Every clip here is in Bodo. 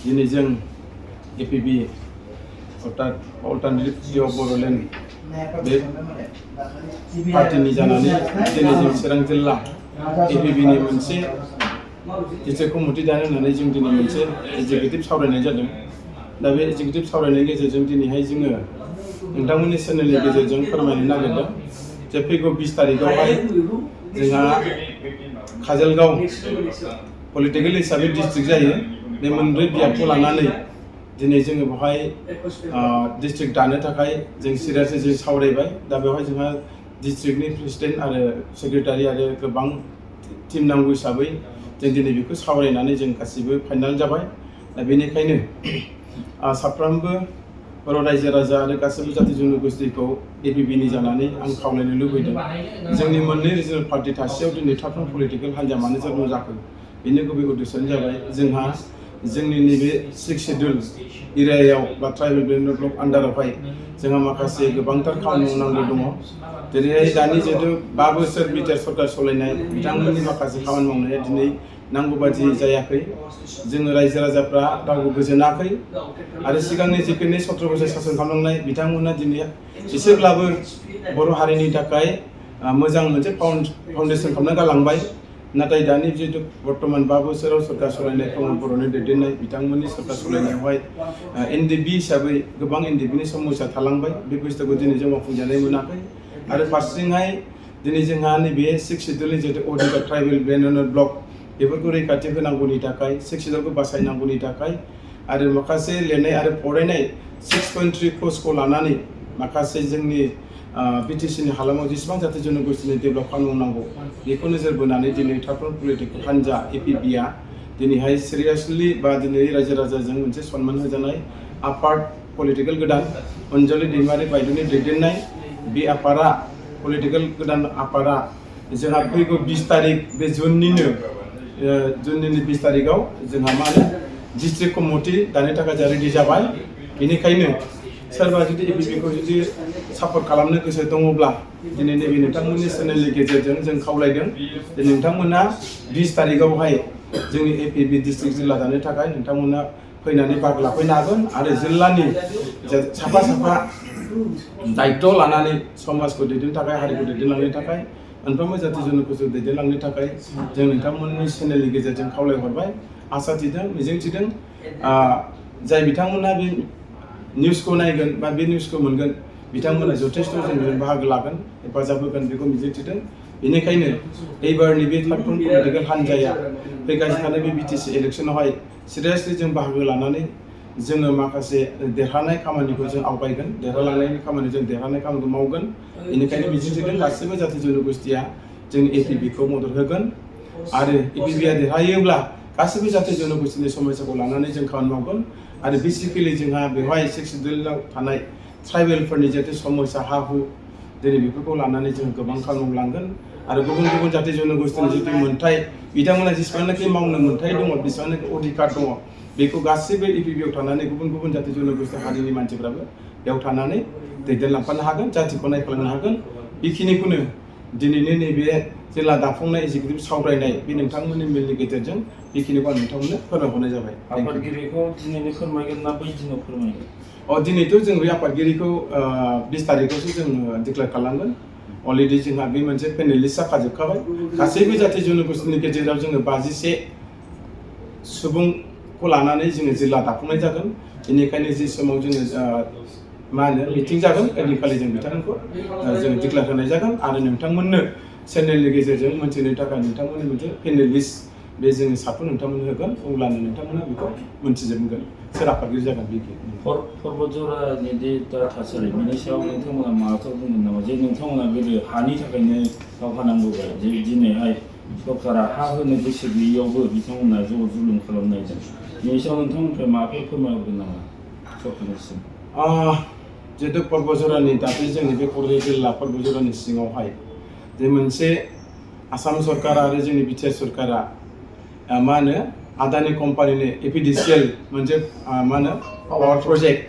दिनै जों एपिबि अर्थात अल्टारनेटिभ बड'लेण्ड बे पार्टीनि जानानै दिनै जों चिरां जिल्ला एपिबिनि मोनसे गिदिर कमिटि दानो होननानै जों दिनै मोनसे एग्जिकिउटिभ सावरायनाय जादों। दा बे एग्जिकिउटिभ सावरायनायनि गेजेरजों दिनैहाय जोङो नोंथांमोननि चेनेलनि गेजेरजों फोरमायनो नागिरदों जे फैगौ 20 तारिखआवहाय जोंहा काजलगाव पलिटिकेल हिसाबै डिस्ट्रिक्ट जायो। बे मोनब्रै बियाबखौ लानानै दिनै जोङो बेवहाय डिस्ट्रिक्ट दानो थाखाय जों सिरियासलि जों सावरायबाय। दा बेवहाय जोंहा डिस्ट्रिक्टनि प्रेसिडेन्ट आरो सेक्रेटारि आरो गोबां टिम नांगौ हिसाबै जों दिनै बेखौ सावरायनानै जों गासिबो फाइनाल जाबाय। दा बेनिखायनो साफ्रोमबो बर' रायजो राजा आरो गासैबो जाथि जन'गोष्ठीखौ एपिबिनि जानानै आं खावलायनो लुबैदों। जोंनि मोननै रिजनेल पार्टी थासेयाव दिनै थार्ड पलिटिकेल हान्जा मानो जोनोम जाखो बेनि गुबै उद्देश्यानो जाबाय जोंहा जोंनि नैबे 6 शेड्युल एरियायाव बा ट्राइबेल डेभेलपमेन्ट ब्लक आन्डारावहाय जोंहा माखासे गोबांथार खामानि मावनांगौ दङ। जेरैहाय दानि जिहेतु 5 बोसोर बिटिआर सरकार सालायनाय बिथांमोननि माखासे खामानि मावनाया दिनै नांगौ बादि जायाखै। जोङो रायजो राजाफ्रा रावबो गोजोनाखै आरो सिगांनि जिखिनि 17 बोसोर सासन खालामनाय बिथांमोना दिनै एसेब्लाबो बर' हारिनि थाखाय मोजां मोनसे फाउन्डेसन खालामना गालांबाय। नाथाय दानि जिहेतु बर्तमान 5 बोसोराव सरकार सालायनाय प्रमद बर'नि दैदेननाय बिथांमोननि सरकार सालायनायावहाय एनडिबि हिसाबै गोबां एनडिबिनि समस्या थालांबाय। बे बुस्थुखौ दिनै जों मावफुंजानाय मोनाखै आरो फारसेथिंहाय दिनै जोंहा नैबे 6 शेड्युलनि जिहेतु अडिगा ट्राइबेल डेभेलपमेन्ट ब्लक बेफोरखौ रैखाथि होनांगौनि थाखाय 6 शेड्युलखौ बासायनांगौनि थाखाय आरो माखासे लिरनाय आरो फरायनाय 6.3 कर्सखौ लानानै माखासे जोंनि बिटिसिनि हालामाव जेसेबां जाथि जन'गोष्ठीनि डेभेलप खालामनांगौ बेखौ नोजोर बोनानै दिनै थार्ड पलिटिकेल हान्जा एपिबिआ दिनैहाय सिरियासलि बा दिनै रायजो राजाजों मोनसे सन्मान होजानाय आफाद पलिटिकेल गोदान अनजलि दैमारि बायद'नि दैदेननाय बे आफादा पलिटिकेल गोदान आफादा जोंहा फैगौ 20 तारिख बे जुननिनो 20 तारिखआव जोंहा मा होनो डिस्ट्रिक्ट कमिटि दानो थाखाय जों रेडि जाबाय। बेनिखायनो सोरबा जुदि एपिबिखौ जुदि सापर्ट खालामनो गोसो दङब्ला दिनै नैबे नोंथांमोननि चेनेलनि गेजेरजों जों खावलायदों जे नोंथांमोना 20 तारिखआवहाय जोंनि एपिबि डिस्ट्रिक्ट जिल्ला दानो थाखाय नोंथांमोना फैनानै बाहागो लाफैनो हागोन आरो जिल्लानि साफा दायित्व लानानै समाजखौ दैदेननो थाखाय हारिखौ दैदेनलांनो थाखाय मोनफ्रोमबो जाथि जन'गोष्ठीखौ दैदेनलांनो थाखाय जों नोंथांमोननि चेनेलनि गेजेरजों खावलायहरबाय। आसा थिदों मिजिंथिदों जाय बिथांमोना बे निउसखौ नायगोन बा बे निउसखौ मोनगोन बिथांमोना जथेस्थ' जों बाहागो लागोन हेफाजाब होगोन बेखौ मिजिंथिदों। बेनिखायनो एबारनि बे थार्ड पलिटिकेल हान्जाया फैगासिनो थानाय बे बिटिसि इलेक्सनावहाय सिरियासलि जों बाहागो लानानै जोङो माखासे देरहानाय खामानिखौ जों आवगायगोन, देरहालांनायनि खामानि जों देरहानाय खामानिखौ मावगोन। बेनिखायनो मिजिंथिदों गासैबो जाथि जन'गोष्ठीया जोंनि एपिबिखौ मदद होगोन आरो एपिबिआ देरहायोब्ला गासैबो जाथि जन'गोष्ठीनि समस्याखौ लानानै जों खामानि मावगोन आरो बेसिकेलि जोंहा बेवहाय 6 शेड्युलाव थानाय ट्राइबेलफोरनि जिहेतु समस्या हा हु दिनै बेफोरखौ लानानै जों गोबां खामानि मावलांगोन आरो गुबुन गुबुन जाथि जन'गोष्ठीनि जितु मोन्थाय बिथांमोना जेसेबांनाखि मावनो मोन्थाय दङ बेसेबांनाखि अधिकार दङ बेखौ गासैबो एपिबिआव थानानै गुबुन गुबुन जाथि जन'गोष्ठी हारिनि मानसिफ्राबो बेयाव थानानै दैदेनलांफानो हागोन, जाथिखौ नायफालांनो हागोन। बेखिनिखौनो दिनैनि नैबे जिल्ला दाफुंनाय एग्जिकिउटिभ सावरायनाय बे नोंथांमोननि मेलनि गेजेरजों बेखिनिखौ आं नोंथांमोननो फोरमायहरनाय जाबाय। आफादगिरिखौ दिनैनो फोरमायगोन ना बै दिनाव फोरमायगोन? दिनैथ' जों बे आफादगिरिखौ 20 तारिखआवसो जों डिक्लेयार खालामगोन। अलरेडि जोंहा बे मोनसे पेनेलिस्ट जाखाजोबखाबाय। गासैबो जाथि जन'गोष्ठीनि गेजेराव जोङो 51 सुबुंखौ लानानै जोङो जिल्ला दाफुंनाय जागोन। बेनिखायनो जि समाव जोङो मा होनो मिटिं जागोन ओइदिनखालि जों बिथांमोनखौ जों डिक्लेयार होनाय जागोन आरो नोंथांमोननो चेनेलनि गेजेरजों मोनथिनो थाखाय नोंथांमोननि मोनसे पेनेलिस्ट बे जोङो साफोन नोंथांमोननो होगोन अब्लानो नोंथांमोना बेखौ मोनथिजोबगोन सोर आफादगिरि जागोन बेखि। परबतजरानि दा थासारि बेनि सायाव नोंथांमोना माबाफोर बुंगोन नामा जे नोंथांमोना गोदो हानि थाखायनो दावहा नांबोबाय जे दिनैहाय सरकारा हा होनो गोसो गैयैयावबो बिथांमोना ज' जुलुम खालामनाय जायो बेनि सायाव नोंथांमोननिफ्राय माबाफोर फोरमायहरगोन नामा सरकारनिसिम? जिहेतु परबतजरानि दाबो जोंनि बे क'क्राझार जिल्ला परबतजरानि सिङावहाय जे मोनसे आसाम सरकार आरो जोंनि बिटिआर सरकारा मा होनो आदानि कम्पानिनि एपिडिसिएल मोनसे मा होनो पावार प्रजेक्ट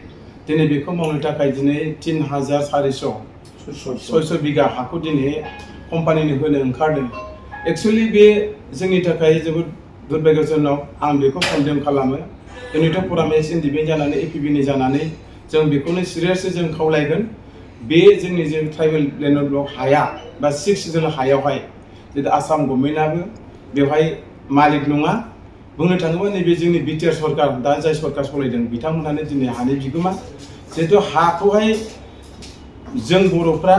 दिनै बेखौ मावनो थाखाय दिनै 3400 बिगा हाखौ दिनै कम्पानिनो होनो ओंखारदों। एक्सुवेलि बे जोंनि थाखाय जोबोद दुर्भाग्यजनक। आं बेखौ कन्डेम खालामो इउनिट फराम एस इन्डिपेन्डेन्ट जानानै एपिबिनि जानानै जों बेखौनो सिरियासै जों खावलायगोन बे जोंनि जे ट्राइबेल लेन्ड ब्लक हाया बा 6 जों हायावहाय जे आसाम गभर्नमेन्टआबो बेवहाय मालिक नङा बुंनो थाङोबा नैबे जोंनि बिटिआर सरकार दा जाय सरकार सलायदों बिथांमोनानो दिनै हानि बिगोमा जिहेतु हाखौहाय जों बर'फ्रा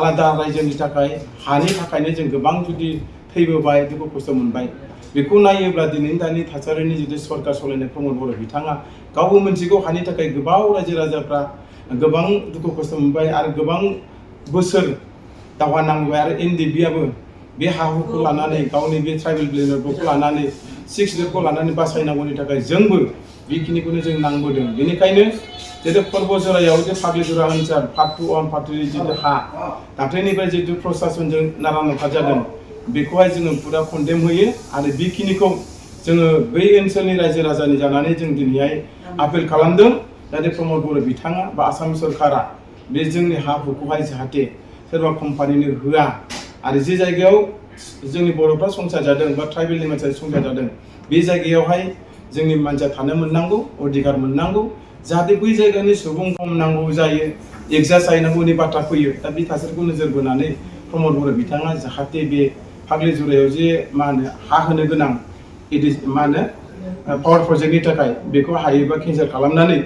आलादा रायजोनि थाखाय हानि थाखायनो जों गोबां जुदि थैबोबाय दुखु खस्थ' मोनबाय बेखौ नायोब्ला दिनैनि दानि थासारिनि जुदि सरकार सलायनाय प्रमद बर' बिथाङा गावबो मोनथिगौ हानि थाखाय गोबां रायजो राजाफ्रा गोबां दुखु खस्थ' मोनबाय आरो गोबां बोसोर दावहा नांबाय आरो एनडिएफबिआबो बे हा हुखौ लानानै गावनि बे ट्राइबेल लेन्ड ब्लकखौ लानानै 6 लिरखौ लानानै बासायनांगौनि थाखाय जोंबो बेखिनिखौनो जों नांबोदों बेनिखायनो जितु पर्बजरायाव जे फाग्लिजरा ओनसोल पार्ट 2 1 पार्ट 3 जितु हा दाख्लैनिफ्राय जितु प्रशासनजों नारा नाथा जादों बेखौहाय जोङो पुरा कन्डेम होयो आरो बेखिनिखौ जोङो बै ओनसोलनि रायजो राजानि जानानै जों दिनैहाय आपिल खालामदों जाहाथे प्रमद बर' बिथाङा बा आसाम सरकारा बे जोंनि हा हुखौहाय जाहाथे सोरबा कम्पानिनो होआ आरो जे जायगायाव जोंनि बर'फ्रा संसार जादों बा ट्राइबेलनि मानसिया संसार जादों बे जायगायावहाय जोंनि मानसिया थानो मोननांगौ अधिकार मोननांगौ जाहाथे बै जायगानि सुबुं खम नांगौ जायो एगजास्ट जाहैनांगौनि बाथ्रा फैयो दा बे थासारिखौ नोजोर बोनानै प्रमद बर' बिथाङा जाहाथे बे फाग्लिजुरायाव जे मा होनो हा होनो गोनां मा होनो पावार प्रजेक्टनि थाखाय बेखौ हायोबा केन्सेल खालामनानै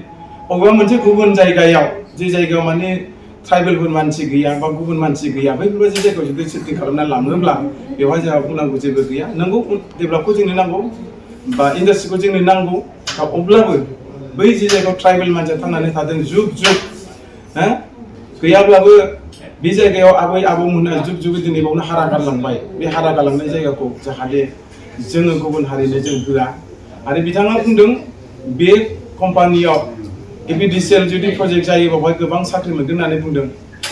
बबेबा मोनसे गुबुन जायगायाव जे जायगायाव माने ट्राइबेलफोर मानसि गैया बा गुबुन मानसि गैया बैफोरबायदि जायगायाव जुदि सेटिं खालामना लाङोब्ला बेवहाय जोंहा बुंनांगौ जेबो गैया नंगौ डेभेलपखौ जोंनो नांगौ बा इन्डास्ट्रिखौ जोंनो नांगौ अब्लाबो बै जे जायगायाव ट्राइबेल मानसिया थांनानै थादों जुग जुग गैयाब्लाबो बे जायगायाव आबै आबौमोनहा जुग जुग दिनै बावनो हारा गारलांबाय बे हारा गारलांनाय जायगाखौ जाहाथे जोङो गुबुन हारिनो जों होआ आरो बिथाङा बुंदों बे कम्पानियाव एपिडिसिएल जुदि प्रजेक्ट जायो बावहाय गोबां साख्रि मोनगोन होननानै बुंदों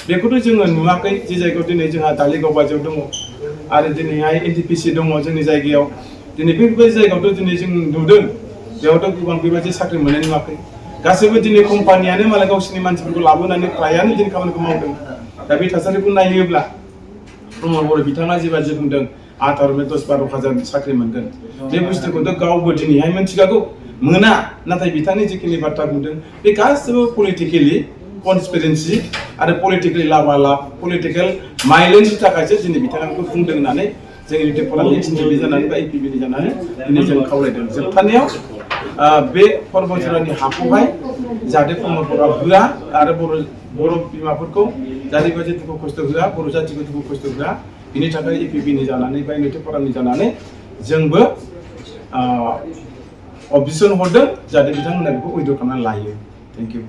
बेखौथ' जोङो नुवाखै जे जायगायाव दिनै जोंहा दालिगाव बायदियाव दङ आरो दिनैहाय एनटिपिसि दङ जोंनि जायगायाव दिनै बेफोरबायदि जायगायावथ' दिनै जों नुदों बेयावथ' गोबां बेबायदि साख्रि मोननाय नुवाखै गासैबो दिनै कम्पानियानो मालाय गावसोरनि मानसिफोरखौ लाबोनानै फ्रायानो दिनै खामानिखौ मावदों दा बे थासारिखौ नायोब्ला प्रमद बर' बिथाङा जेबायदि बुंदों 8-12,000 साख्रि मोनगोन बे बुस्थुखौथ' गावबो दिनैहाय मिथिखागौ मोना नाथाय बिथांनि जिखिनि बाथ्रा बुंदों बे गासिबो पलिटिकेलि कनस्पिरेन्सि आरो पलिटिकेलि लाभालाभ पलिटिकेल माइलेजनि थाखायसो दिनै बिथाङा बेखौ बुंदों होननानै जों इउनिट फराम एसएनडिपि जानानै बा एपिबिनि जानानै दिनै जों खावलायदों जोबथारनायाव बे पर्बजरानि हाखौहाय जाहाथे प्रमद बर'आ होआ आरो बर' बिमाफोरखौ जाहाथे बेबायदि दुखु खस्थ' होआ बर' जातिखौ दुखु खस्थ' होआ बिनि थाखाय एपिबिनि जानानै बा इउनिट फरामनि जानानै जोंबो अबजेक्सन हरदों जाहाथे बिथांमोना बेखौ उइद्र' खालामनानै लायो थेंक इउ